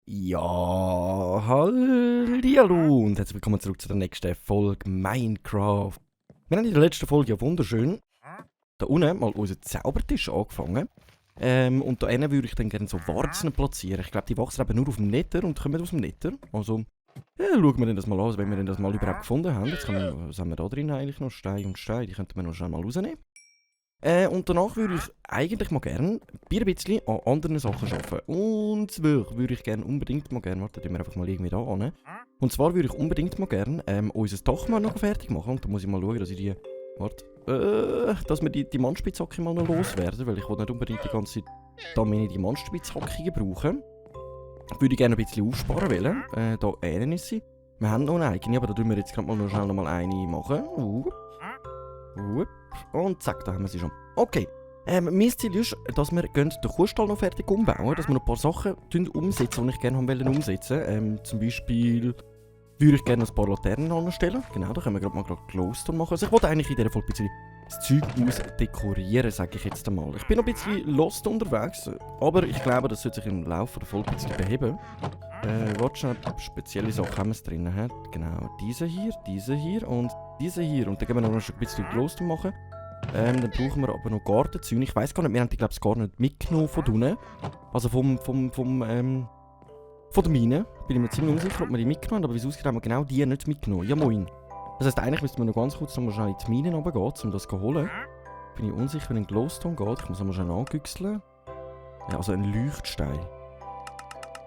Ja, hallihallo und herzlich willkommen zurück zu der nächsten Folge Minecraft. Wir haben in der letzten Folge ja wunderschön da unten mal unseren Zaubertisch angefangen. Und da unten würde ich dann gerne so Warzen platzieren. Ich glaube, die wachsen eben nur auf dem Nether und kommen aus dem Nether. Also, ja, schauen wir das mal an, wenn wir denn das mal überhaupt gefunden haben. Jetzt was haben wir da drin eigentlich noch? Stein und Stein, die könnten wir noch schnell mal rausnehmen. Und danach würde ich eigentlich mal gerne ein bisschen an anderen Sachen arbeiten. Und zwar würde ich gerne unbedingt mal gerne, warte, tun wir einfach mal irgendwie da an. Und zwar würde ich unbedingt mal gerne unser Dach mal noch fertig machen. Und da muss ich mal schauen, dass ich die, dass wir die Mannspitzhacke mal noch loswerden, weil ich will nicht unbedingt die ganze Zeit da meine die Mannspitzhacke brauchen. Würde ich gerne ein bisschen aufsparen wollen. Da eine ist sie. Wir haben noch eine eigene, aber da tun wir jetzt gerade mal noch schnell noch mal eine machen. Und zack, da haben wir sie schon. Okay. Mein Ziel ist, dass wir den Kuhstall noch fertig umbauen, dass wir noch ein paar Sachen umsetzen, die ich gerne umsetzen. Zum Beispiel würde ich gerne ein paar Laternen anstellen. Genau, da können wir gerade Glowstone machen. Also ich wollte eigentlich in dieser Folge ein bisschen das Zeug ausdekorieren, sage ich jetzt einmal. Ich bin noch ein bisschen lost unterwegs, aber ich glaube, das sollte sich im Laufe der Folge ein bisschen beheben. Warte schnell, spezielle Sachen haben wir es drin. Genau, diese hier und diese hier. Und dann gehen wir noch ein bisschen Glowstone machen. Dann brauchen wir aber noch Gartenzäune. Ich weiss gar nicht, wir haben die glaube ich gar nicht mitgenommen von unten. Also von der Mine. Bin ich mir ziemlich unsicher, ob wir die mitgenommen haben, aber wie es aussieht, haben wir genau die nicht mitgenommen. Ja moin. Das heisst, eigentlich müssten wir noch ganz kurz noch schnell in die Mine runtergehen, um das zu holen. Bin ich unsicher, wenn ein Glowstone geht. Ich muss noch schnell angüchseln. Ja, also ein Leuchtstein.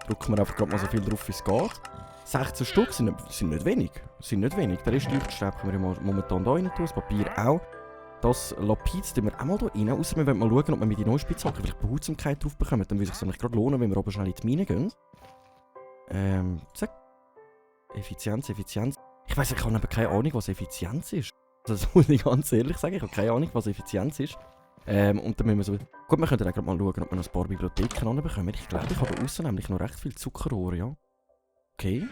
Drücken wir einfach gerade mal so viel drauf, wie es geht. 16 Stück sind nicht wenig. Der Rest Leuchtstein können wir momentan da rein tun, das Papier auch. Das Lapid tun wir auch mal hier rein. Ausser wir wollen mal schauen, ob wir mit den Neuspitzhacken vielleicht Behutsamkeit drauf bekommen. Dann würde es sich nämlich gerade lohnen, wenn wir oben schnell in die Mine gehen. Zack. Effizienz. Ich weiss, ich habe aber keine Ahnung, was Effizienz ist. Das muss ich ganz ehrlich sagen. Ich habe keine Ahnung, was Effizienz ist. Und dann müssen wir so... Gut, wir könnten auch gerade mal schauen, ob wir noch ein paar Bibliotheken anbekommen. Ich glaube, ich habe außen nämlich noch recht viel Zuckerrohr, ja. Okay.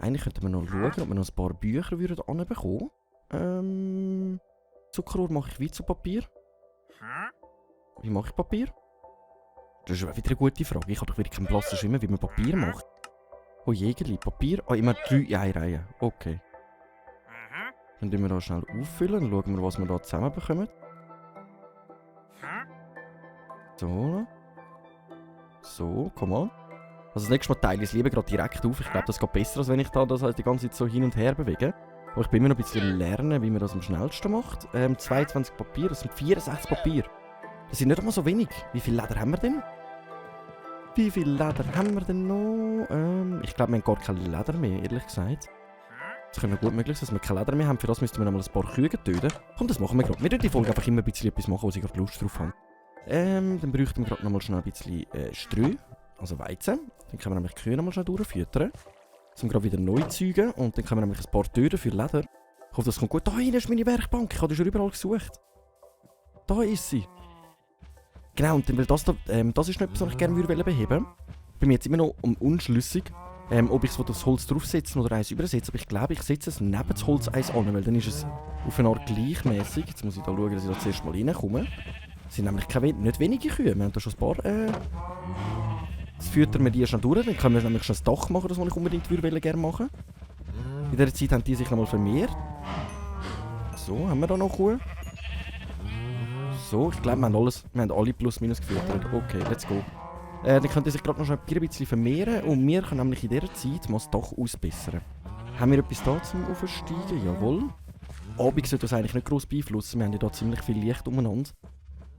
Eigentlich könnten wir noch schauen, ob wir noch ein paar Bücher anbekommen würden. Zuckerrohr mache ich wie zu Papier? Wie mache ich Papier? Das ist wieder eine gute Frage. Ich habe doch wieder keinen blassen Schimmer, wie man Papier macht. Oh Jägerli, Papier? Ah, immer 3 Einreihen. Okay. Dann tun wir da schnell auffüllen und schauen wir, was wir da zusammen bekommen. So, komm an. Also das nächste Mal teile ich es lieber gerade direkt auf. Ich glaube, das geht besser, als wenn ich da das halt die ganze Zeit so hin und her bewege. Aber ich bin immer noch ein bisschen lernen, wie man das am schnellsten macht. 22 Papier, das sind 64 Papier. Das sind nicht einmal so wenig. Wie viel Leder haben wir denn? Ich glaube, wir haben gar kein Leder mehr, ehrlich gesagt. Das könnte gut möglich sein, dass wir kein Leder mehr haben. Für das müssten wir noch mal ein paar Kühe töten. Komm, das machen wir gerade. Wir tun die Folge einfach immer ein bisschen etwas machen, wo sie gerade Lust drauf haben. Dann bräuchten wir gerade noch mal schnell ein bisschen Streu, also Weizen. Dann können wir nämlich die Kühe noch mal schnell durchfüttern. Zum gerade wieder neu zeugen und dann können wir nämlich ein paar Türen für Leder. Ich hoffe, das kommt gut. Da hinten ist meine Werkbank. Ich habe die schon überall gesucht. Da ist sie. Genau, und dann, weil das ist noch etwas, was ich gerne beheben würde. Ich bin mir jetzt immer noch unschlüssig, ob ich es aufs Holz draufsetzen oder eins übersetzen. Aber ich glaube, ich setze es neben das Holz eins an, weil dann ist es auf eine Art gleichmäßig. Jetzt muss ich da schauen, dass ich da zuerst mal reinkomme. Es sind nämlich nicht wenige Kühe. Wir haben da schon ein paar. Jetzt füttern wir die schon durch. Dann können wir nämlich schon ein Dach machen, das ich unbedingt gerne machen würde. In dieser Zeit haben die sich nochmal vermehrt. So, haben wir da noch Kuh? So, ich glaube, wir haben alle plus minus gefüttert. Okay, let's go. Dann könnte sich gerade noch ein bisschen vermehren und wir können nämlich in dieser Zeit mal das Dach ausbessern. Haben wir etwas da zum Aufsteigen? Jawohl. Abend sollte das eigentlich nicht gross beeinflussen, wir haben ja da ziemlich viel Licht umeinander.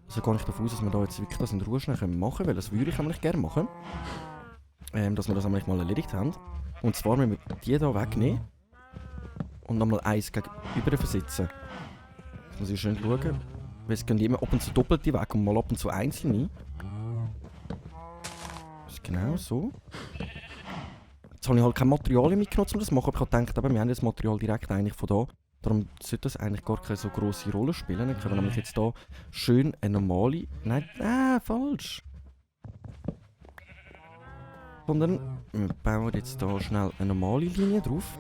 Also gehe ich davon aus, dass wir da jetzt wirklich das in Ruhe schnell machen können, weil das würde ich nämlich gerne machen. Dass wir das nämlich mal erledigt haben. Und zwar müssen wir die hier wegnehmen und nochmal eins gegenüber versetzen. Jetzt muss ich schön schauen. Weil es gehen immer ab und zu doppelte weg und mal ab und zu einzelne. Das ist genau so. Jetzt habe ich halt kein Material mitgenommen, um das zu machen. Aber ich habe gedacht, wir haben das Material direkt eigentlich von da. Darum sollte das eigentlich gar keine so grosse Rolle spielen. Dann können wir nämlich jetzt hier schön eine normale... Nein, falsch. Sondern wir bauen jetzt hier schnell eine normale Linie drauf.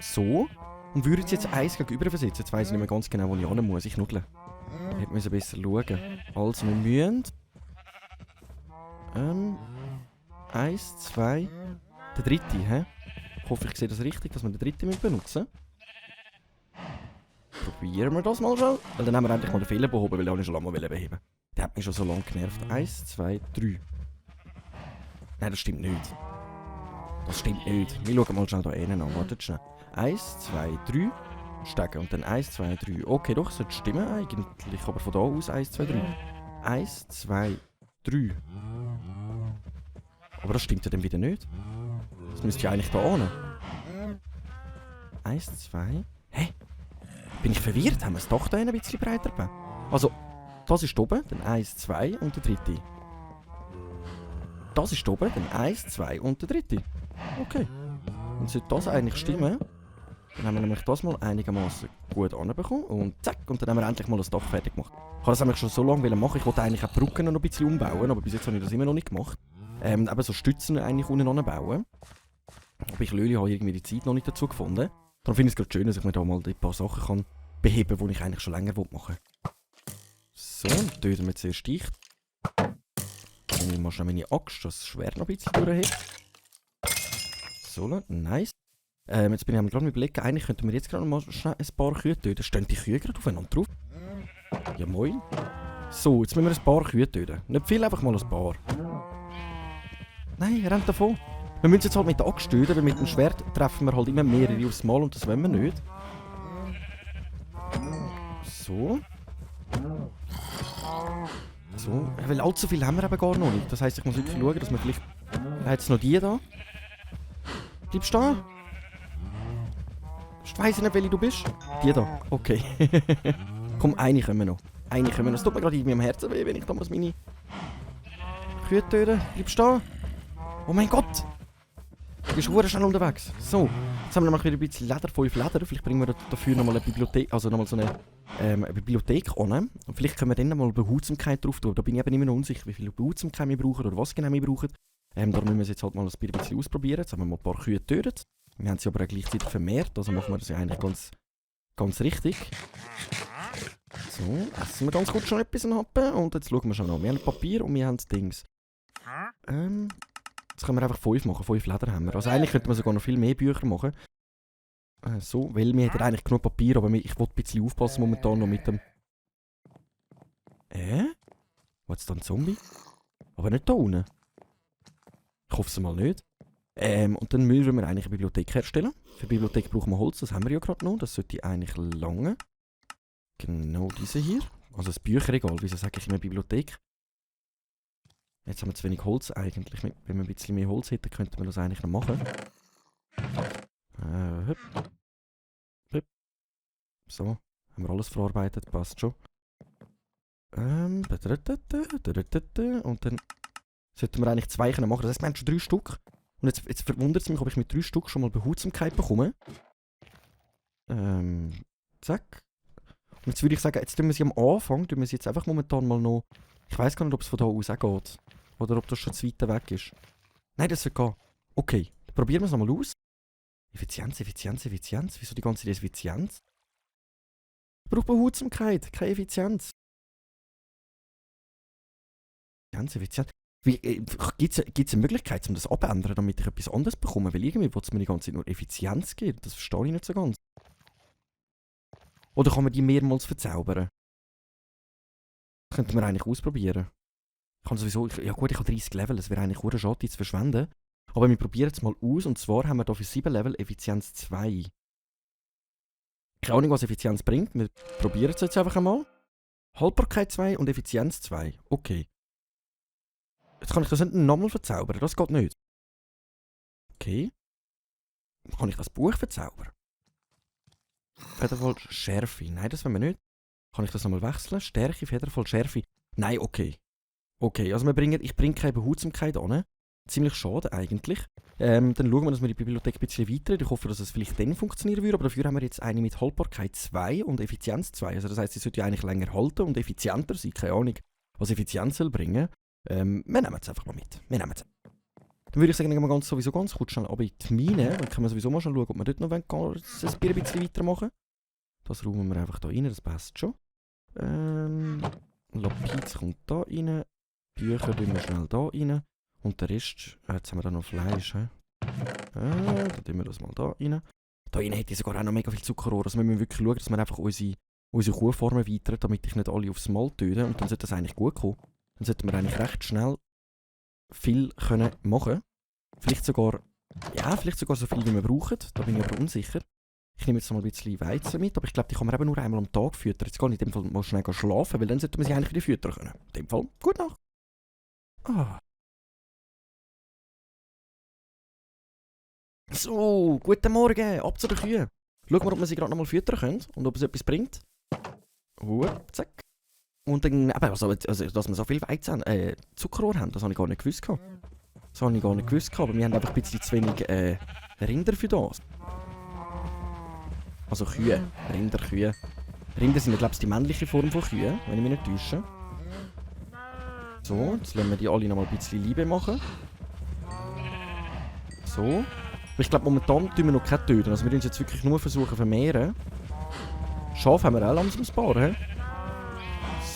So. Und würde jetzt eins gegenüber versetzen. Jetzt weiss ich nicht mehr ganz genau, wo ich hin muss. Ich knuddle. Ich hätte besser schauen. Also, wir müssen... 1, 2... Der dritte, hä? Ich hoffe, ich sehe das richtig, dass wir den dritten benutzen. Probieren wir das mal schon. Weil dann haben wir endlich mal den Fehler behoben, weil ich auch schon lange beheben. Der hat mich schon so lange genervt. 1, 2, 3. Nein, das stimmt nicht. Das stimmt nicht. Wir schauen mal schnell da innen an. Wartet schnell. 1, 2, 3. Steigen. Und dann 1, 2, 3. Okay, doch, sollte stimmen eigentlich. Aber von da aus 1, 2, 3. 1, 2, 3. Aber das stimmt ja dann wieder nicht. Das müsste ja eigentlich da ohne. 1, 2. Hä? Bin ich verwirrt? Haben wir es doch da ein bisschen breiter gebaut? Also, das ist oben, dann 1, 2 und der dritte. Das ist oben, dann 1, 2 und der dritte. Okay. Und sollte das eigentlich stimmen, dann haben wir nämlich das mal einigermaßen gut anbekommen. Und zack, und dann haben wir endlich mal das Dach fertig gemacht. Ich habe das nämlich schon so lange machen. Ich wollte eigentlich auch die Brücken noch ein bisschen umbauen, aber bis jetzt habe ich das immer noch nicht gemacht. Eben so Stützen eigentlich unten anbauen. Aber ich habe irgendwie die Zeit noch nicht dazu gefunden. Darum finde ich es gerade schön, dass ich mir da mal ein paar Sachen kann beheben kann, die ich eigentlich schon länger machen will. So, dann töten wir zuerst dich. Dann nehme ich mal schnell meine Axt, dass das Schwert noch ein bisschen durchhebt. So, nice. Jetzt bin ich gerade überlegen, eigentlich könnten wir jetzt gerade mal schnell ein paar Kühe töten. Stehen die Kühe gerade aufeinander drauf? Ja, moin. So, jetzt müssen wir ein paar Kühe töten. Nicht viel, einfach mal ein paar. Nein, er rennt davon. Wir müssen jetzt halt mit der Axt töten, weil mit dem Schwert treffen wir halt immer mehrere aufs Mal und das wollen wir nicht. So. So. Weil allzu viel haben wir eben gar noch nicht. Das heisst, ich muss wirklich schauen, dass wir vielleicht... Jetzt noch die da. Bleibst du da? Ich weiss nicht, welche du bist. Die da. Okay. Komm, eine können wir noch. Eine können wir noch. Es tut mir gerade in meinem Herzen weh, wenn ich da meine Kühe töten. Bleibst du da? Oh mein Gott! Du bist verdammt schnell unterwegs. So, jetzt haben wir noch wieder ein bisschen Leder, 5 Leder. Vielleicht bringen wir dafür nochmal eine Bibliothek, also nochmal so eine Bibliothek an. Und vielleicht können wir dann nochmal Behutsamkeit drauf tun. Da bin ich eben immer noch unsicher, wie viel Behutsamkeit wir brauchen oder was genau wir brauchen. Darum müssen wir es jetzt halt mal ein bisschen ausprobieren. Jetzt haben wir mal ein paar Kühe getötet. Wir haben sie aber auch gleichzeitig vermehrt, also machen wir das ja eigentlich ganz richtig. So, essen wir ganz gut schon etwas haben. Und jetzt schauen wir schon noch. Wir haben Papier und wir haben das Dings. Jetzt können wir einfach 5 machen, 5 Leder haben wir. Also eigentlich könnte man sogar noch viel mehr Bücher machen. So, weil wir hätten eigentlich genug Papier, aber ich wollte ein bisschen aufpassen momentan noch mit dem... Was ist da ein Zombie? Aber nicht da unten. Ich hoffe es mal nicht. Und dann müssen wir eigentlich eine Bibliothek herstellen. Für die Bibliothek brauchen wir Holz, das haben wir ja gerade noch. Das sollte eigentlich lange. Genau diese hier. Also das Bücherregal, wieso sage ich immer Bibliothek? Jetzt haben wir zu wenig Holz eigentlich. Wenn wir ein bisschen mehr Holz hätten, könnten wir das eigentlich noch machen. Hüpp. Hüpp. So, haben wir alles verarbeitet, passt schon. Und dann sollten wir eigentlich 2 machen. Das heisst, wir haben schon 3 Stück. Und jetzt verwundert es mich, ob ich mit 3 Stück schon mal Behutsamkeit bekomme. Zack. Und jetzt würde ich sagen, jetzt tun wir sie am Anfang, tun wir sie jetzt einfach momentan mal noch... Ich weiss gar nicht, ob es von da aus auch geht. Oder ob das schon zu weit weg ist. Nein, das wird gehen. Okay, dann probieren wir es nochmal aus. Effizienz. Wieso die ganze Effizienz? Ich brauche Behutsamkeit, keine Effizienz. Effizienz. Gibt es eine Möglichkeit, um das abzuändern, damit ich etwas anderes bekomme? Weil irgendwie will es mir die ganze Zeit nur Effizienz geben. Das verstehe ich nicht so ganz. Oder kann man die mehrmals verzaubern? Das könnten wir eigentlich ausprobieren. Ich kann sowieso... Ja gut, ich habe 30 Level. Es wäre eigentlich sehr schade, die zu verschwenden. Aber wir probieren es mal aus. Und zwar haben wir hier für 7 Level Effizienz 2. Keine Ahnung, was Effizienz bringt. Wir probieren es jetzt einfach einmal. Haltbarkeit 2 und Effizienz 2. Okay. Jetzt kann ich das nicht nochmal verzaubern. Das geht nicht. Okay. Kann ich das Buch verzaubern? Federvoll Schärfe. Nein, das wollen wir nicht. Kann ich das nochmal wechseln? Stärke, Federvoll Schärfe. Nein, okay. Okay, also ich bringe keine Behutsamkeit an. Ziemlich schade eigentlich. Dann schauen wir, dass wir die Bibliothek ein bisschen weiter. Ich hoffe, dass es vielleicht dann funktionieren würde. Aber dafür haben wir jetzt eine mit Haltbarkeit 2 und Effizienz 2. Also das heisst, sie sollte ja eigentlich länger halten und effizienter sein. Keine Ahnung, was Effizienz soll bringen. Wir nehmen es einfach mal mit. Dann würde ich sagen, gehen wir sowieso ganz kurz schnell aber in die Mine. Dann können wir sowieso mal schon schauen, ob wir dort noch ein bisschen weitermachen. Das räumen wir einfach da rein, das passt schon. Lapiz kommt da rein. Bücher tun wir schnell da rein. Und der Rest, jetzt haben wir da noch Fleisch. Dann tun wir das mal da rein. Da rein hätte ich sogar auch noch mega viel Zuckerrohr. Also wir müssen wirklich schauen, dass wir einfach unsere Kuhform erweitern, damit ich nicht alle aufs Mal töte. Und dann sollte das eigentlich gut kommen. Dann sollten wir eigentlich recht schnell viel können machen. Vielleicht sogar so viel, wie wir brauchen. Da bin ich aber unsicher. Ich nehme jetzt noch mal ein bisschen Weizen mit, aber ich glaube, die kann man eben nur einmal am Tag füttern. Jetzt gehe ich in dem Fall mal schnell schlafen, weil dann sollte man sie eigentlich wieder füttern können. In dem Fall, gut Nacht. Ah. So, guten Morgen, ab zu den Kühen. Schauen wir, ob wir sie gerade noch mal füttern können und ob es etwas bringt. Zack. Und dann, also, dass wir so viel Weizen haben, Zuckerrohr haben, das habe ich gar nicht gewusst. Aber wir haben einfach ein bisschen zu wenig Rinder für das. Also Kühe, Rinderkühe. Rinder sind, glaube ich, die männliche Form von Kühen, wenn ich mich nicht täusche. So, jetzt lassen wir die alle noch mal ein bisschen Liebe machen. So. Aber ich glaube, momentan tun wir noch keine töten. Also wir müssen jetzt wirklich nur versuchen vermehren. Schafe haben wir auch langsam ein paar, he?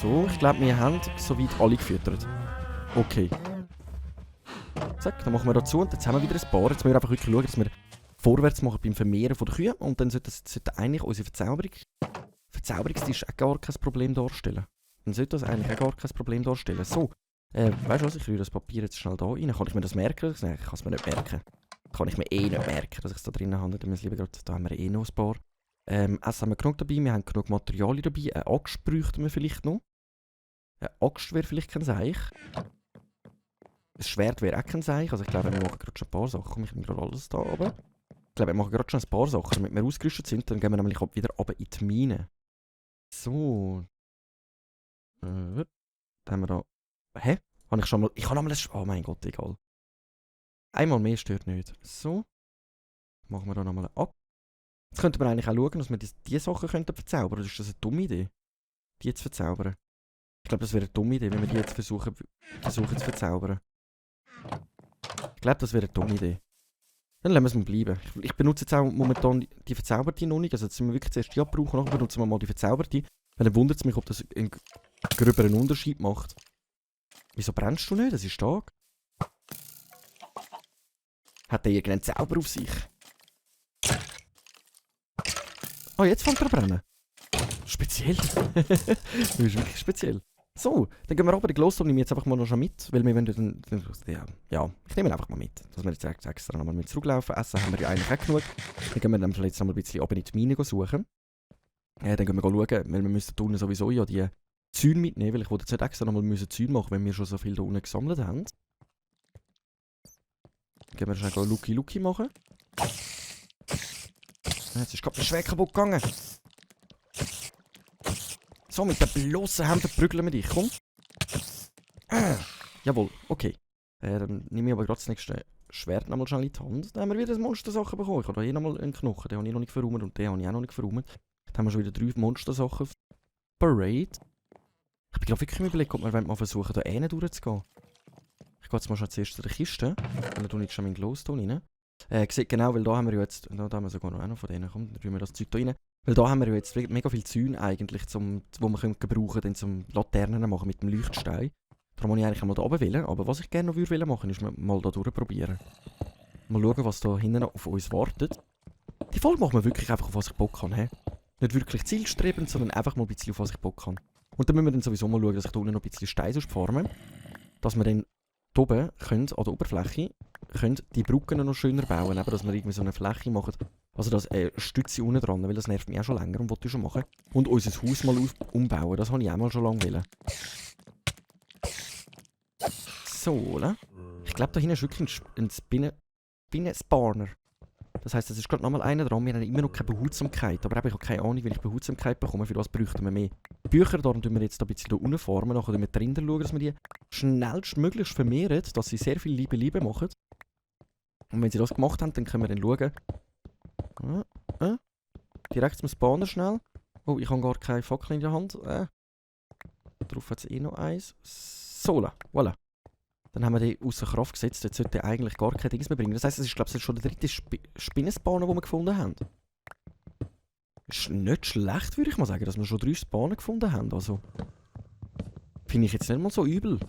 So, ich glaube, wir haben soweit alle gefüttert. Okay. Zack, dann machen wir dazu und jetzt haben wir wieder ein paar. Jetzt müssen wir einfach wirklich schauen, dass wir vorwärts machen beim Vermehren der Kühe. Und dann sollte eigentlich unsere Verzauberungstisch auch gar kein Problem darstellen. Dann sollte das eigentlich auch gar kein Problem darstellen. So, weißt du was, ich rühre das Papier jetzt schnell da rein. Kann ich mir das merken? Nein, ich kann es mir nicht merken. Kann ich mir nicht merken, dass ich es da drinnen habe. Dann lieber grad, da haben wir noch ein paar. Essen haben wir genug dabei, wir haben genug Materialien dabei. Eine Axt bräuchten wir vielleicht noch. Eine Axt wäre vielleicht kein Seich. Ein Schwert wäre auch kein Seich. Also ich glaube, wir machen gerade schon ein paar Sachen. Ich nehme gerade alles da runter. Ich glaube, wir machen gerade schon ein paar Sachen, damit wir ausgerüstet sind. Dann gehen wir nämlich wieder runter in die Mine. So. Dann haben wir da... Hä? Habe ich schon mal... Ich habe nochmal ein... Oh mein Gott, egal. Einmal mehr stört nicht. So. Machen wir da nochmal ab. Jetzt könnten wir eigentlich auch schauen, dass wir diese Sachen verzaubern könnten. Ist das eine dumme Idee? Die zu verzaubern? Ich glaube, das wäre eine dumme Idee, wenn wir die jetzt versuchen zu verzaubern. Ich glaube, das wäre eine dumme Idee. Dann lassen wir es mal bleiben. Ich benutze jetzt auch momentan die verzauberte noch nicht. Also jetzt müssen wir wirklich zuerst die abbrauchen, nachher benutzen wir mal die verzauberte. Weil dann wundert es mich, ob das einen gröberen Unterschied macht. Wieso brennst du nicht? Das ist stark. Hat der irgendeinen Zauber auf sich? Oh, jetzt fängt er an brennen. Speziell. Das ist wirklich speziell. So, dann gehen wir runter. Den Glowstone nehme ich jetzt einfach mal noch schon mit, weil wir wollen dann ja, ich nehme ihn einfach mal mit. Dass wir jetzt extra nochmal mit zurücklaufen. Essen haben wir ja eigentlich auch genug. Dann gehen wir dann vielleicht noch mal ein bisschen runter in die Mine suchen. Dann gehen wir schauen, weil wir müssen da unten sowieso ja die Zäune mitnehmen, weil ich wollte jetzt nicht extra nochmal Zäune machen, wenn wir schon so viel da unten gesammelt haben. Dann gehen wir schnell Lucky machen. Jetzt ist gerade der Schwert kaputt gegangen. So, mit den bloßen Händen prügeln wir dich, komm. Jawohl, okay. Dann nehme ich aber gerade das nächste Schwert nochmal schnell in die Hand. Dann haben wir wieder Monstersachen bekommen. Ich habe hier nochmal einen Knochen, den habe ich noch nicht verräumt und den habe ich auch noch nicht verräumt. Dann haben wir schon wieder 3 Monstersachen. Parade. Ich bin gerade wirklich überlegt, ob wir mal versuchen, da hinten durchzugehen. Ich gehe jetzt mal schon zuerst zu der Kiste. Dann tue ich schon meinen Glowstone rein. Seht genau, weil da haben wir ja jetzt, da haben wir sogar noch einen von denen. Komm, dann tun wir das Zeug da rein. Weil da haben wir ja jetzt mega viel Zäune eigentlich, wo wir gebrauchen können, zum Laternen machen mit dem Leuchtstein. Darum wollte ich eigentlich einmal da oben wählen. Aber was ich gerne noch würde machen, ist mal da durchprobieren. Mal schauen, was da hinten auf uns wartet. Die Folge machen wir wirklich einfach, auf was ich Bock habe. He? Nicht wirklich zielstrebend, sondern einfach mal ein bisschen, auf was ich Bock habe. Und dann müssen wir dann sowieso mal schauen, dass ich da unten noch ein bisschen Stein farme. Dass wir dann hier oben können, an der Oberfläche die Brücken noch schöner bauen. Eben, dass wir irgendwie so eine Fläche machen. Also das Stütze unten dran, weil das nervt mich auch schon länger und wollte ich schon machen. Und unser Haus mal umbauen, das habe ich auch mal schon lange wollen. So, ne? Ich glaube, da hinten ist wirklich ein Spinnen-Spawner. Das heisst, es ist gerade nochmal einer dran. Wir haben immer noch keine Behutsamkeit. Aber ich habe keine Ahnung, wie ich Behutsamkeit bekomme. Für was bräuchten wir mehr Bücher? Darum tun wir jetzt ein bisschen hier unten formen. Nachher schauen wir drinnen, dass wir die schnellstmöglichst vermehren, dass sie sehr viel Liebe machen. Und wenn sie das gemacht haben, dann können wir dann schauen. Direkt zum Spawner schnell. Oh, ich habe gar keine Fackel in der Hand. Darauf hat es noch eins. So, voilà. Dann haben wir den außer Kraft gesetzt. Jetzt sollte der eigentlich gar kein Dings mehr bringen. Das heisst, es ist, glaube ich, schon der dritte Spinnenspawner, den wir gefunden haben. Ist nicht schlecht, würde ich mal sagen, dass wir schon 3 Spawner gefunden haben. Also, finde ich jetzt nicht mal so übel.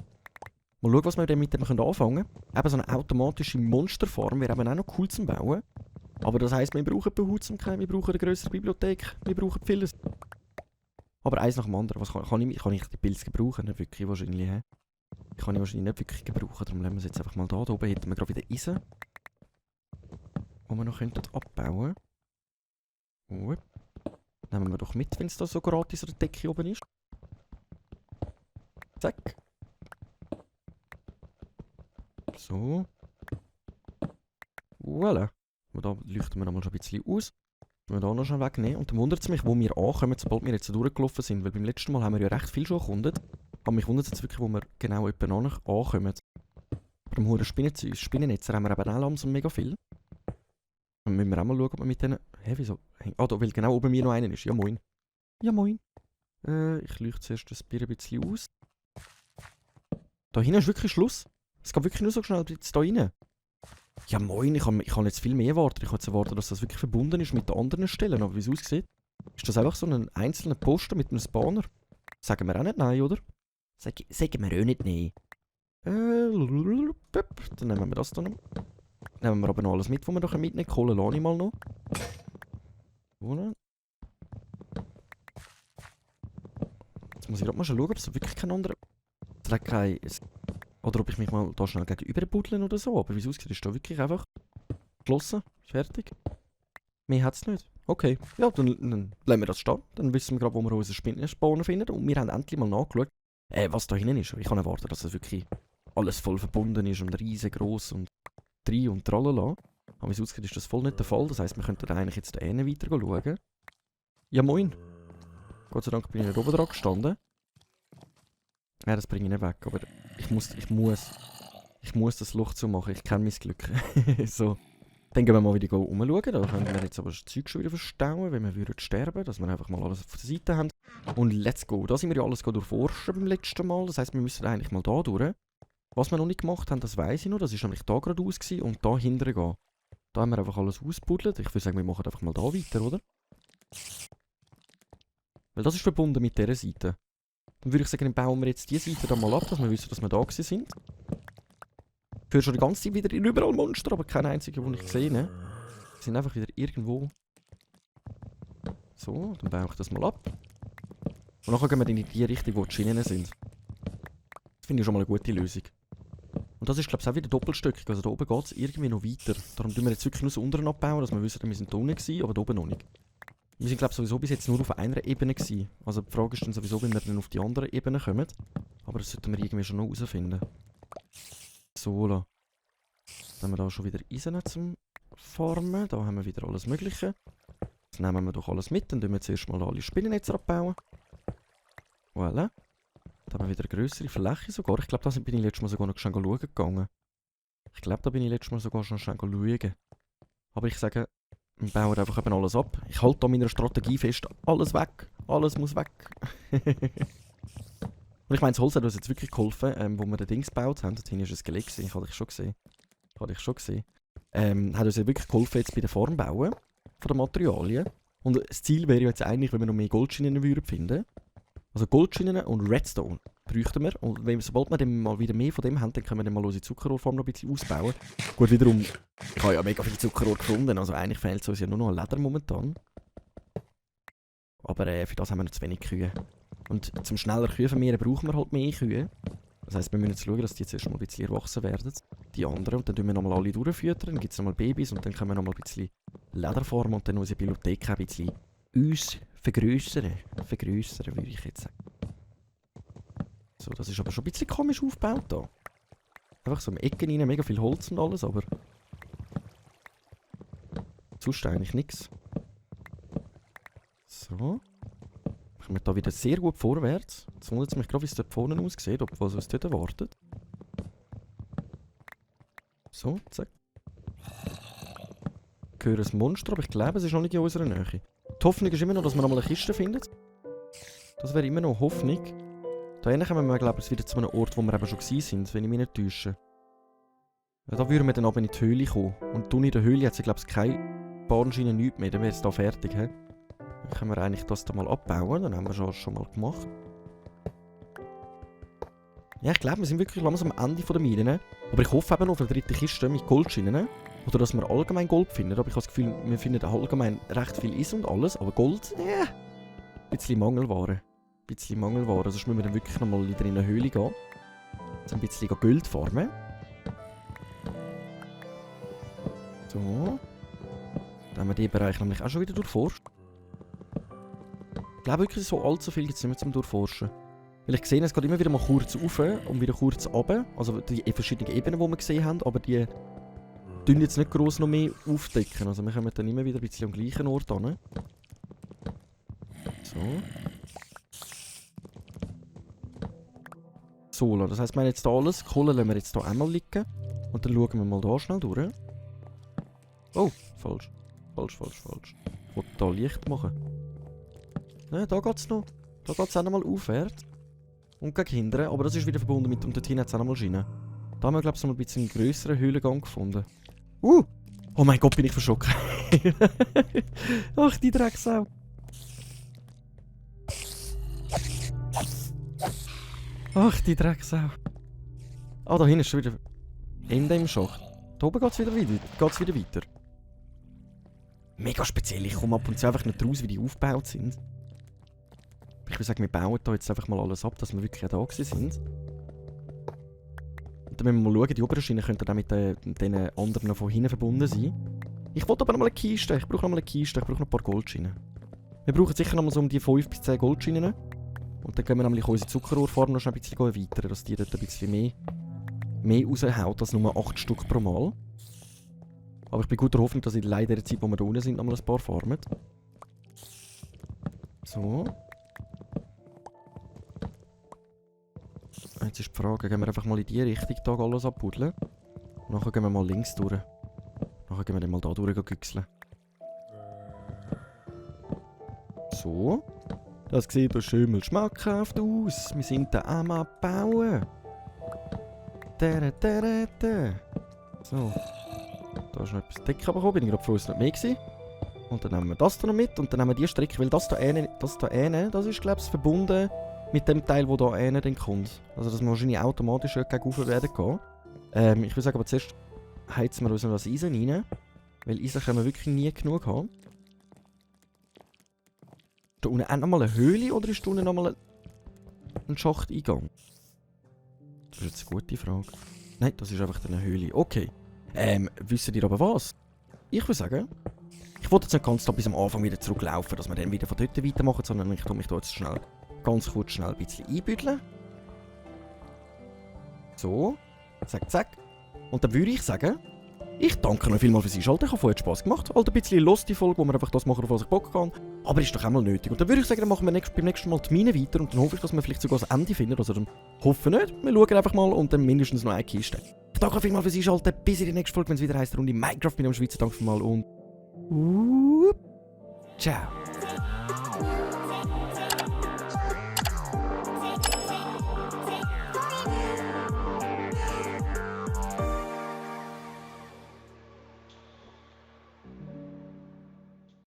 Mal schauen, was wir mit dem anfangen können. Eben so eine automatische Monsterfarm wäre eben auch noch cool zum Bauen. Aber das heisst, wir brauchen Behutsamkeit, wir brauchen eine grössere Bibliothek, wir brauchen vieles. Aber eins nach dem anderen. Was kann ich die Pilze gebrauchen? Nicht wirklich wahrscheinlich. He? Ich kann die wahrscheinlich nicht wirklich gebrauchen. Darum lassen wir es jetzt einfach mal da. Da oben hätten wir gerade wieder Eisen. Die wir noch abbauen könnten. Nehmen wir doch mit, wenn es da so gratis an der Decke oben ist. Zack. So. Voilà. Und da leuchten wir noch mal schon ein bisschen aus. Wir da noch schnell wegnehmen. Und dann wundert es mich, wo wir ankommen, sobald wir jetzt durchgelaufen sind. Weil beim letzten Mal haben wir ja recht viel schon erkundet. Aber mich wundert es jetzt wirklich, wo wir genau ankommen. Beim hohen Spinnennetzer haben wir eben auch langsam mega viel. Dann müssen wir auch mal schauen, ob wir mit denen... Hä, wieso? Ah, da, weil genau oben mir noch einer ist. Ja, moin. Ja, moin. Ich leuchte zuerst das Bier ein bisschen aus. Da hinten ist wirklich Schluss. Es geht wirklich nur so schnell jetzt da rein. Ja, moin. Ich kann jetzt viel mehr erwarten. Ich kann jetzt erwarten, dass das wirklich verbunden ist mit den anderen Stellen. Aber wie es aussieht, ist das einfach so ein einzelner Posten mit einem Spawner. Sagen wir auch nicht nein, oder? Sagen wir auch nicht nein. Dann nehmen wir das da noch. Nehmen wir aber noch alles mit, was wir noch mitnehmen können. Kohle lasse ich mal noch. Voilà. Jetzt muss ich gerade mal schauen, ob es wirklich kein anderer... Oder ob ich mich mal da schnell gegenüber buddeln oder so. Aber wie es aussieht, ist da wirklich einfach geschlossen. Fertig. Mehr hat es nicht. Okay. Ja, dann lassen wir das stehen. Dann wissen wir gerade, wo wir unseren Spinnenspawner finden. Und wir haben endlich mal nachgeschaut, was da hinten ist. Ich kann erwarten, dass das wirklich alles voll verbunden ist und riesengroß und drin und tralala. Aber wie es aussieht, ist das voll nicht der Fall. Das heisst, wir könnten eigentlich jetzt da hinten weiter schauen. Ja, moin. Gott sei Dank bin ich nicht oben dran gestanden. Ja, das bringe ich nicht weg, aber ich muss das Loch zumachen. Ich kenne mein Glück. So. Dann gehen wir mal wieder umschauen. Da können wir jetzt aber das Zeug schon wieder verstauen, wenn wir würden sterben, dass wir einfach mal alles auf der Seite haben. Und let's go. Da sind wir ja alles durchforschen beim letzten Mal. Das heisst, wir müssen eigentlich mal da durch. Was wir noch nicht gemacht haben, das weiss ich noch. Das war nämlich da geradeaus und da hinten gehen. Da haben wir einfach alles ausbuddelt. Ich würde sagen, wir machen einfach mal da weiter, oder? Weil das ist verbunden mit dieser Seite. Dann würde ich sagen, dann bauen wir jetzt diese Seite dann mal ab, dass wir wissen, dass wir da sind. Ich höre schon die ganze Zeit wieder überall Monster, aber keine einzige, die ich sehe. Die sind einfach wieder irgendwo. So, dann baue ich das mal ab. Und nachher gehen wir in die Richtung, wo die Schienen sind. Das finde ich schon mal eine gute Lösung. Und das ist, glaube ich, auch wieder doppelstöckig. Also da oben geht es irgendwie noch weiter. Darum tun wir jetzt wirklich nur so unten abbauen, dass wir wissen, wir sind da unten gewesen, aber da oben noch nicht. Wir sind, glaube ich, sowieso bis jetzt nur auf einer Ebene gewesen. Also die Frage ist dann sowieso, wenn wir dann auf die andere Ebene kommen. Aber das sollten wir irgendwie schon noch herausfinden. So, da. Dann haben wir da schon wieder Eisen zum Farmen. Da haben wir wieder alles Mögliche. Jetzt nehmen wir doch alles mit. Dann tun wir zuerst mal alle Spinnennetze abbauen. Voilà. Da haben wir wieder eine grössere Fläche sogar. Ich glaube, da bin ich letztes Mal sogar noch schnell schauen gegangen. Ich glaube, da bin ich letztes Mal sogar schon schnell schauen. Aber ich sage, wir bauen einfach eben alles ab. Ich halte da meiner Strategie fest. Alles weg. Alles muss weg. Und ich meine, das Holz hat uns jetzt wirklich geholfen, wo wir den Dings gebaut haben. Dort hinten ist ein Skelett gewesen. Ich habe dich schon gesehen. Hat uns ja wirklich geholfen jetzt bei der Farm bauen. Von den Materialien. Und das Ziel wäre jetzt eigentlich, wenn wir noch mehr Goldschienen finden würden. Also Goldschienen und Redstone bräuchten wir. Und sobald wir dann mal wieder mehr von dem haben, dann können wir dann mal unsere Zuckerrohrfarm noch ein bisschen ausbauen. Gut, wiederum, ich habe ja mega viel Zuckerrohr gefunden. Also eigentlich fehlt es uns ja nur noch an Leder momentan. Aber für das haben wir noch zu wenig Kühe. Und zum schneller Kühe vermehren brauchen wir halt mehr Kühe. Das heisst, wir müssen jetzt schauen, dass die jetzt erst mal ein bisschen erwachsen werden. Die anderen. Und dann tun wir nochmal alle durchfüttern. Dann gibt es nochmal Babys und dann können wir nochmal ein bisschen Leder farmen und dann unsere Bibliothek ein bisschen uns vergrössern. Vergrössern, würde ich jetzt sagen. So, das ist aber schon ein bisschen komisch aufgebaut da. Einfach so im Ecken rein, mega viel Holz und alles, aber... sonst eigentlich nichts. So. Kommen wir da wieder sehr gut vorwärts. Jetzt wundert es mich gerade, wie es dort vorne aussieht, ob was uns dort erwartet. So, zack. Ich höre ein Monster, aber ich glaube, es ist noch nicht in unserer Nähe. Die Hoffnung ist immer noch, dass wir noch mal eine Kiste finden. Das wäre immer noch Hoffnung. Da hinten kommen wir, glaube ich, wieder zu einem Ort, wo wir eben schon waren, wenn ich mich nicht täusche. Ja, da würden wir dann aber in die Höhle kommen. Und in der Höhle hat es, glaube ich, keine Bahnschiene, nichts mehr. Dann wäre es da fertig. He? Dann können wir eigentlich das da mal abbauen. Dann haben wir schon mal gemacht. Ja, ich glaube, wir sind wirklich langsam am Ende der Mine. Aber ich hoffe eben noch auf eine dritte Kiste mit Goldschienen. Oder dass wir allgemein Gold finden. Aber ich habe das Gefühl, wir finden allgemein recht viel Eisen und alles. Aber Gold, ja. Ein bisschen Mangelware. Sonst müssen wir dann wirklich nochmal wieder in eine Höhle gehen. Jetzt ein bisschen Gold farmen. So. Dann haben wir diesen Bereich nämlich auch schon wieder durchforscht. Ich glaube wirklich, so allzu viel gibt es nicht mehr zum Durchforschen. Weil ich sehe, es geht immer wieder mal kurz rauf und wieder kurz runter. Also die verschiedenen Ebenen, die wir gesehen haben, aber die tun jetzt nicht gross noch mehr aufdecken. Also wir kommen dann immer wieder ein bisschen am gleichen Ort hin. So. So, das heisst, wir haben jetzt hier alles. Kohle lassen wir jetzt hier einmal liegen. Und dann schauen wir mal hier schnell durch. Oh, falsch. Ich wollte hier Licht machen. Nein, da geht es noch. Da geht es auch nochmal aufwärts. Und gegen hinten. Aber das ist wieder verbunden mit, und dort hinten hat es auch nochmal Schienen. Da haben wir, glaube ich, noch ein bisschen einen grösseren Höhlengang gefunden. Oh mein Gott, bin ich verschrocken. Ach, die Drecksau. Ach, die Drecksau. Ah, da hinten ist schon wieder Ende im Schacht. Da oben geht es wieder weiter. Mega speziell, ich komme ab und zu einfach nicht raus, wie die aufgebaut sind. Ich würde sagen, wir bauen da jetzt einfach mal alles ab, dass wir wirklich da sind. Und dann müssen wir mal schauen, die oberen Schienen könnten auch mit den anderen von hinten verbunden sein. Ich wollte aber noch mal eine Kiste, ich brauche noch ein paar Goldschienen. Wir brauchen sicher noch mal so um die 5 bis 10 Goldschienen. Und dann können wir nämlich unsere Zuckerrohrfarm noch ein bisschen erweitern, dass die dort ein bisschen mehr raushaut als nur 8 Stück pro Mal. Aber ich bin guter Hoffnung, dass in der Zeit, wo wir da unten sind, noch mal ein paar farmen. So. Jetzt ist die Frage, gehen wir einfach mal in die Richtung da alles abbuddeln. Und nachher gehen wir mal links durch. Nachher gehen wir dann mal da durchgüchseln. So. Das sieht doch schön mal schmackhaft aus. Wir sind da am Abbauen. So. Da ist noch etwas dick bekommen. Bin ich gerade froh, dass es nicht mehr war. Und dann nehmen wir das da noch mit. Und dann nehmen wir die Strecke, weil das ist, glaube ich, verbunden mit dem Teil, der da hinten dann kommt. Also, dass wir wahrscheinlich automatisch gegenüber werden gehen. Ich würde sagen, aber zuerst heizen wir uns noch das Eisen rein. Weil Eisen können wir wirklich nie genug haben. Ist da unten auch nochmal eine Höhle oder ist da unten nochmal ein Schachteingang? Das ist jetzt eine gute Frage. Nein, das ist einfach eine Höhle. Okay. Wisst ihr aber was? Ich würde sagen, ich wollte jetzt nicht ganz da bis am Anfang wieder zurücklaufen, dass wir dann wieder von dort weitermachen, sondern ich tue mich da jetzt ganz kurz ein bisschen einbüdeln. So. Zack, zack. Und dann würde ich sagen, ich danke euch vielmals fürs Einschalten. Ich hoffe, es hat Spass gemacht. Halt ein bisschen los die Folge, wo wir einfach das machen, auf was ich Bock habe. Aber ist doch einmal nötig. Und dann würde ich sagen, dann machen wir beim nächsten Mal die Mine weiter. Und dann hoffe ich, dass wir vielleicht sogar das Ende finden. Also dann hoffe nicht. Wir schauen einfach mal und dann mindestens noch eine Kiste. Ich danke euch vielmals fürs Einschalten. Bis in die nächste Folge, wenn es wieder heisst, Runde Minecraft mit dem Schweizer. Danke vielmals und ciao.